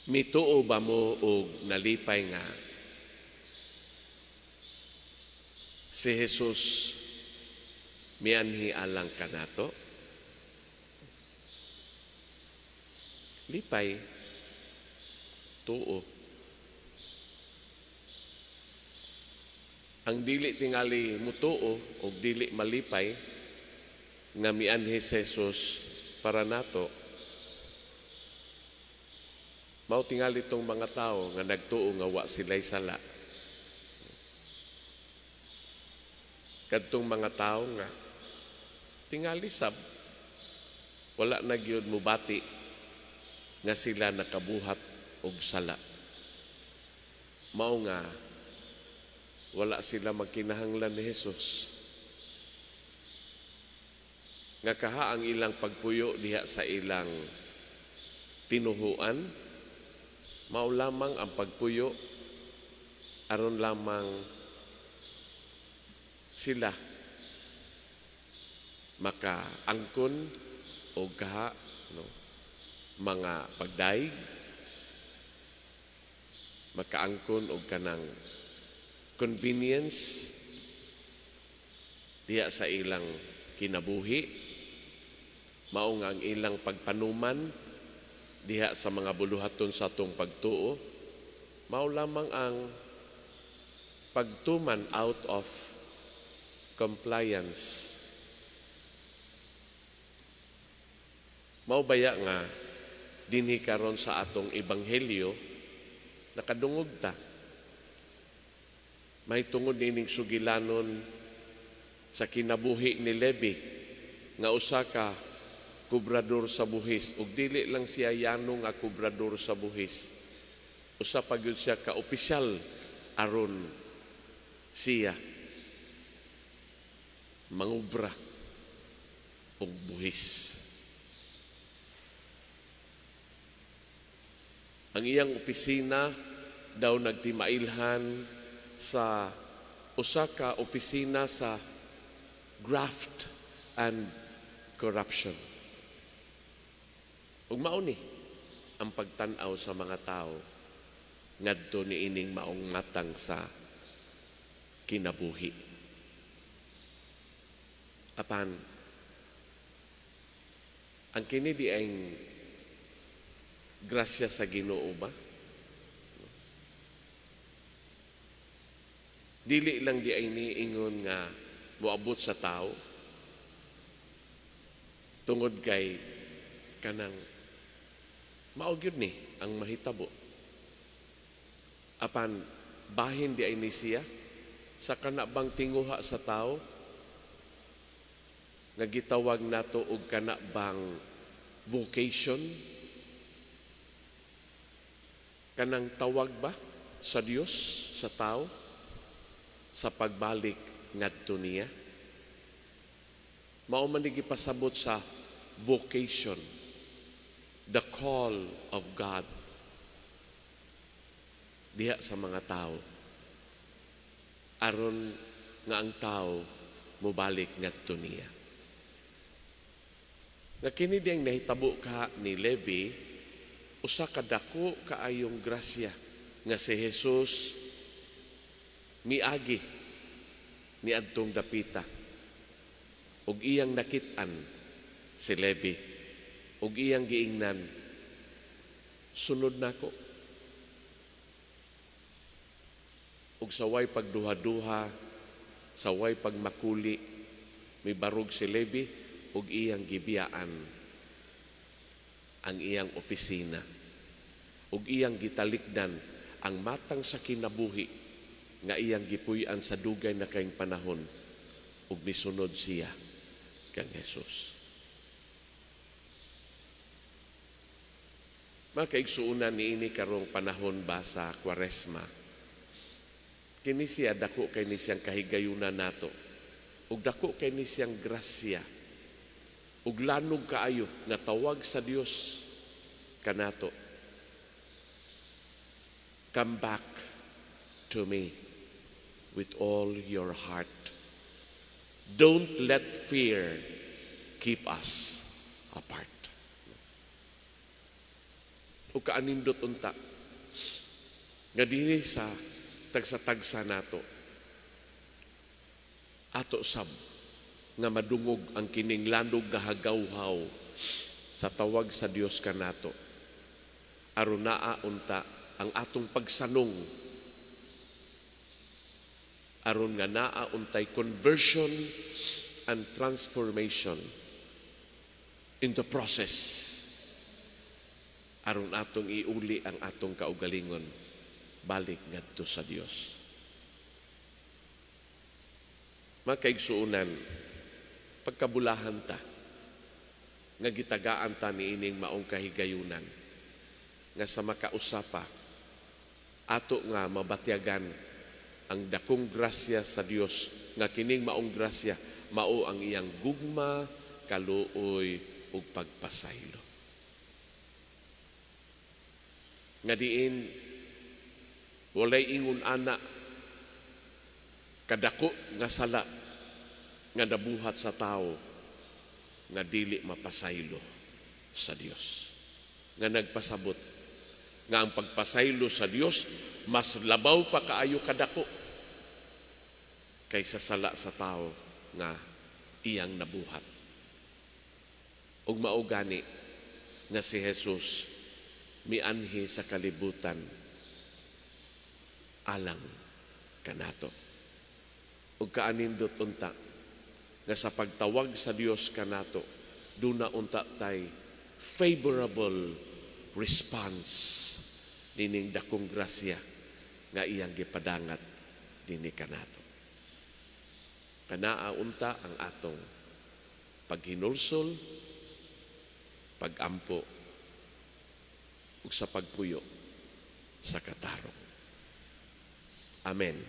Mituo ba mo og nalipay nga si Jesus mianhi alang kanato? Lipay, tuo. Ang dili tingali mutuo og dili malipay nga mianhi si Jesus para nato, mao tingali tong mga tao nga nagtuo nga wa sila'y sala. Kadtong mga tao nga tingali sab wala na gyud mobati nga sila nakabuhat og sala. Mao nga wala sila magkinahanglan ni Jesus. Nga kaha ang ilang pagpuyo diha sa ilang tinuhuan, mao lamang ang pagpuyo aron lamang sila makaangkon o kaha, no, mga pagdaig, makaangkon og kanang convenience diha sa ilang kinabuhi. Mao nga ang ilang pagpanuman diha sa mga buluhaton sa atong pagtuo, mao lamang ang pagtuman out of compliance. Mao baya nga dinhi karon sa atong ebanghelyo nakadungog ta mahitungod nining sugilanon sa kinabuhi ni Levi nga usa ka kubrador sa buhis, ug dili lang siya yano nga kubrador sa buhis, usa pa gyud siya ka opisyal aron siya mangubra og buhis. Ang iyang opisina daw nagtimailhan sa usa ka opisina sa graft and corruption. Ug mao ni ang pagtan-aw sa mga tao ngadto niining maong matang sa kinabuhi. Apan ang kini di ang grasya sa Ginoo ba? Dili lang di ay niingon nga moabot sa tao tungod kay kanang mao gyud ni ang mahitabo. Apan bahin di ay ni siya sa kana bang tinguha sa tao nga gitawag nato og kana bang vocation, kanang tawag ba sa Dios sa tao sa pagbalik ngadto niya? Mao man ni gipasabot sa vocation, the call of God diha sa mga tao aron nga ang tao mobalik ngadto niya. Nga kini diyang nahitabo ka ni Levi, usa ka dako kaayong grasya nga si Jesus miagi niadtong dapita ug iyang nakit-an si Levi ug iyang giingnan, "Sunod nako." Ug saway pagduha-duha, saway pagmakuli, mibarog si Levi ug iyang gibiyaan ang iyang opisina ug iyang gitalikdan ang matang sa kinabuhi nga iyang gipuy-an sa dugay na kayong panahon ug misunod siya kang Jesus. Mga kaigsuonan, niini karong panahon ba sa Kwaresma, kini siya dako kay ni siyang kahigayunan nato ug dako kay ni siyang grasya ug lanog kaayo nga tawag sa Dios kanato. Come back to me with all your heart. Don't let fear keep us apart. Ug kaanindot unta nga dinhi sa tagsa-tagsa nato, ato sab nga madungog ang kining landog nga hagawhaw sa tawag sa Dios kanato, aron naa unta ang atong pagsanong, aron nga naa untay conversion and transformation in the process, aron atong iuli ang atong kaugalingon balik ngadto sa Dios. Mga kaigsuonan, pagkabulahan ta nga gitagaan ta niining maong kahigayunan nga sa makausa pa ato nga mabatyagan ang dakong grasya sa Dios, nga kining maong grasya mao ang iyang gugma, kaluoy ug pagpasaylo. Nga diin walay ingon ana kadako nga sala nga nabuhat sa tao nga dili mapasaylo sa Dios. Nga nagpasabot nga ang pagpasaylo sa Dios mas labaw pa kaayo kadako kaysa sala sa tao nga iyang nabuhat. Ug mao gani nga si Jesus mianhi sa kalibutan alang kanato. Ug kaanindot unta nga sa pagtawag sa Dios kanato, duna unta tay favorable response nining dakong grasya nga iyang gipadangat dinhi kanato. Kanaa unta ang atong paghinulsol, pagampo ug sa pagpuyo sa katarong. Amen.